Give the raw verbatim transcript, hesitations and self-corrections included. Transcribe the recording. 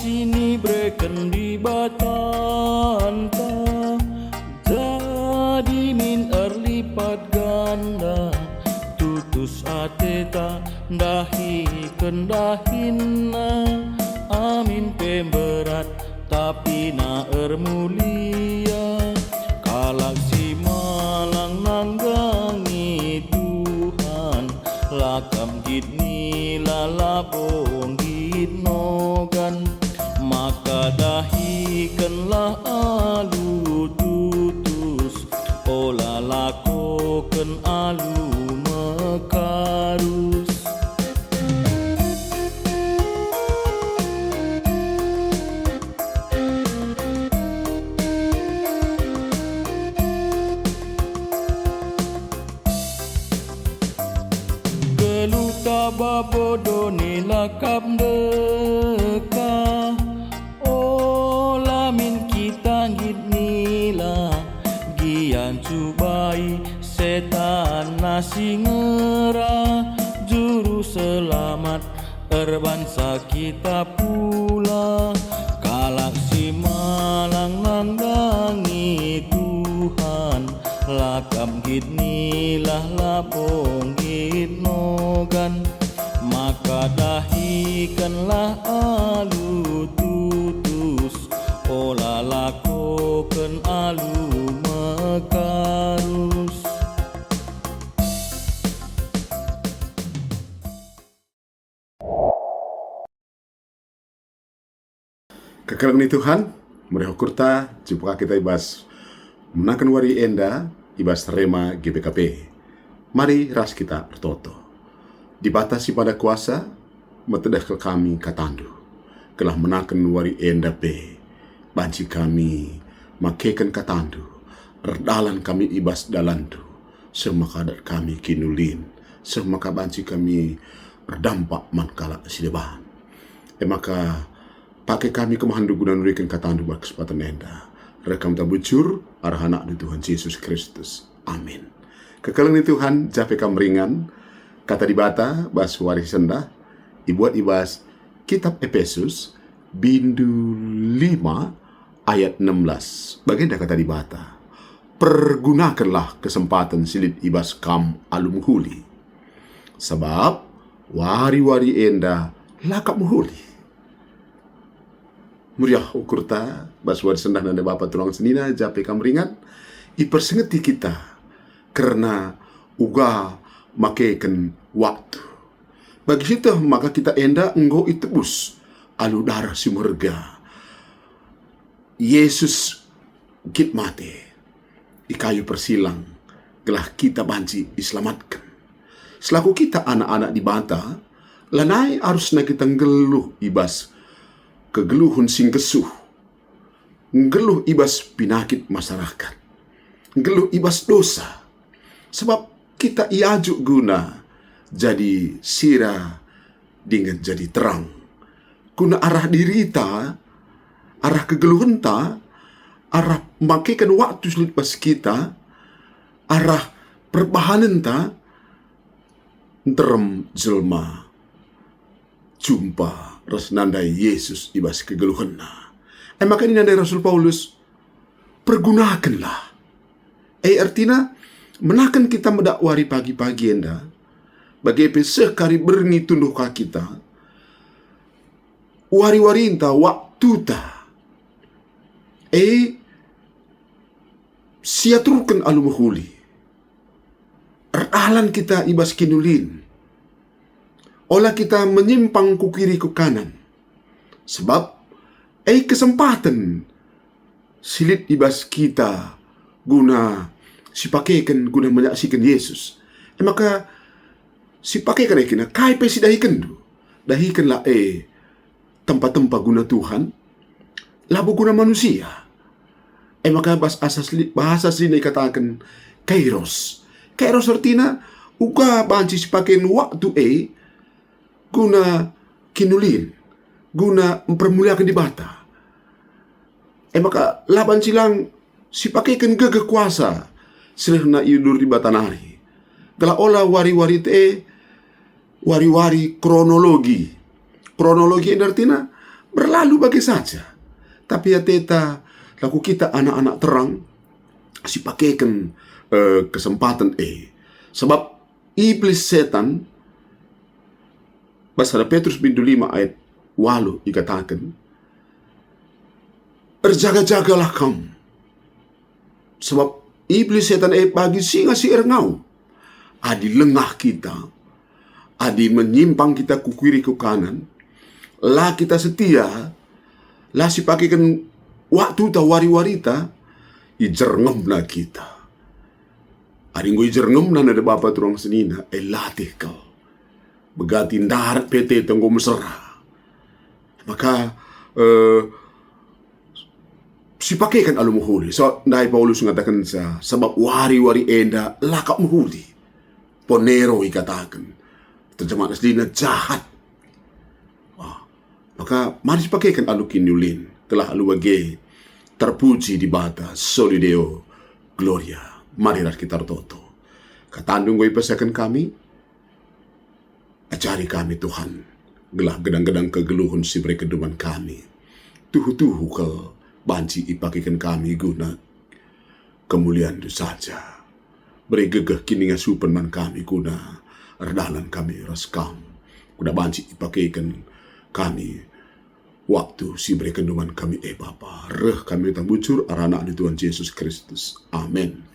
Si nibereken Dibatanta, jadi min erlipat ganda, tutus ateta ndahiken dahinna, amin pe mberat, tapi na ermulia. Kalak si malang nanggangi Tuhan, la kam nggit nila, labo nggit nogan. Maka dahikenlah alu tutus, ola lakoken alu mekarus. Geluhta babo doni la kap ndekah, ola min kita nggit nila, gia ncubai setan nasi ngera. Juru Selamat erbansa kita pula. Kalak si malang nanggangi Tuhan, la kam nggit nila, labo nggit nogan. Maka dahikenlah alu tutus, ola lakoken alu mekarus. Kekelengen ni Tuhan, meriah ukurta, jumpa kita i bas menaken wari enda i bas Rema G B K P. Mari ras kita ertoto. Dibata si Mada Kuasa, metedeh kal kami katandu, gelah menaken wari enda pe banci kami makeken katandu, erdalan kami i bas dalanNdu, seh maka dat kami kinulin, seh maka banci kami erdampak man kalak si deban. E maka, pake kami kemahenNdu guna nuriken katandu bas kesempatan enda. Reh kam tah bujur, arah AnakNdu Tuhan Jesus Kristus. Amin. Kekelengen ni Tuhan, jape kam ringan, Kata Dibata bas wari sendah, ibuat i bas Kitap Epesus, bindu lima ayat enam belas. Bagenda Kata Dibata, "Pergunakenlah kesempaten si lit i bas kam alu mehuli, sabap wari-wari enda la kap mehuli." Meriah ukurta, bas wari sendah nande bapa turang senina, jape kam ringan, ipersingeti kita kerna uga makeken waktu. Bagi sieteh maka kita enda enggo itebus alu darah si meherga. Yesus nggit mate i kayu persilang gelah kita banci iselamatken. Selaku kita anak-anak Dibata, lanai arusna kita nggeluh i bas kegeluhen si nggesuh, nggeluh i bas pinakit masyarakat, nggeluh i bas dosa. Sebab kita iajuk guna jadi sira dingen jadi terang. Guna arah dirita, arah kegeluhenta, arah makeken waktu si lit bas kita, arah perbahanenta, nterem jelma jumpa ras nandai Yesus i bas kegeluhenna. E maka nina ndai Rasul Paulus, "Pergunakenlah." E, ertina, menaken kita medak wari pagi-pagi enda, bage pe seh kari berngi tunduh ka kita, wari-warinta, waktuta, e, siaturken alu mehuli. Erdalan kita i bas kinulin. Ola kita menyimpang ku kiri ku kanan. Sebab, e, kesempaten si lit i bas kita guna sipakeken guna menyaksiken Yesus. E maka, sipakeken e kena kai pe si dahikenndu, dahikenlah e tempa-tempa guna Tuhan, labo guna manusia. E maka bas asa seli-, bahasa senina ikataken kairos. Kairos ertina uga banci sipaken waktu e guna kinulin, guna mpermuliaken Dibata. E maka la banci lang sipakeken gegeh kuasa si rehna i bas Dibata nari. Gelah ola wari-wari e wari-wari kronologi. Kronologi enda ertina Berlalu bage saja. Tapi ateta, laku kita anak-anak terang, sipakeken, eh, kesempatan e. Sebab iblis setan, bas sada Petrus bindu lima ayat waluh ikataken, "Erjaga-jagalah kam, sebab iblis setan e bagi singa si erngau." Adi lengah kita, adi menyimpang kita ku kiri ku kanan, la kita setia, la sipakeken waktuta, wari-warita, ijernggemna kita. Adi enggo ijernggemna nande bapa turang senina, e latih kal. Begati ndarat pe ateta enggo mesera. Maka, eh, sipakeken alu mehuli. So, ndai Paulus ngatakenca, "Sebab wari-wari enda la kap mehuli." Ponero ikataken. Terjemahan aslina jahat. Wah, maka mari sipakeken alu kiniulin, gelah alu bage terpuji Dibata, Soli Deo Gloria. Marilah kita ertoto. Katandu enggo ipesaken kami, ajari kami, Tuhan, gelah gedang-gedang kegeluhen si iberekenndu man kami tuhu-tuhu kal banci ipakeken kami guna kemulianNdu saja. Bere gegeh kiningasupen man kami guna erdalan kami ras Kam, guna banci ipakeken kami waktu si iberekenndu man kami e Bapa. Reh kami tah bujur arah AnakNdu Tuhan Jesus Kristus. Amin.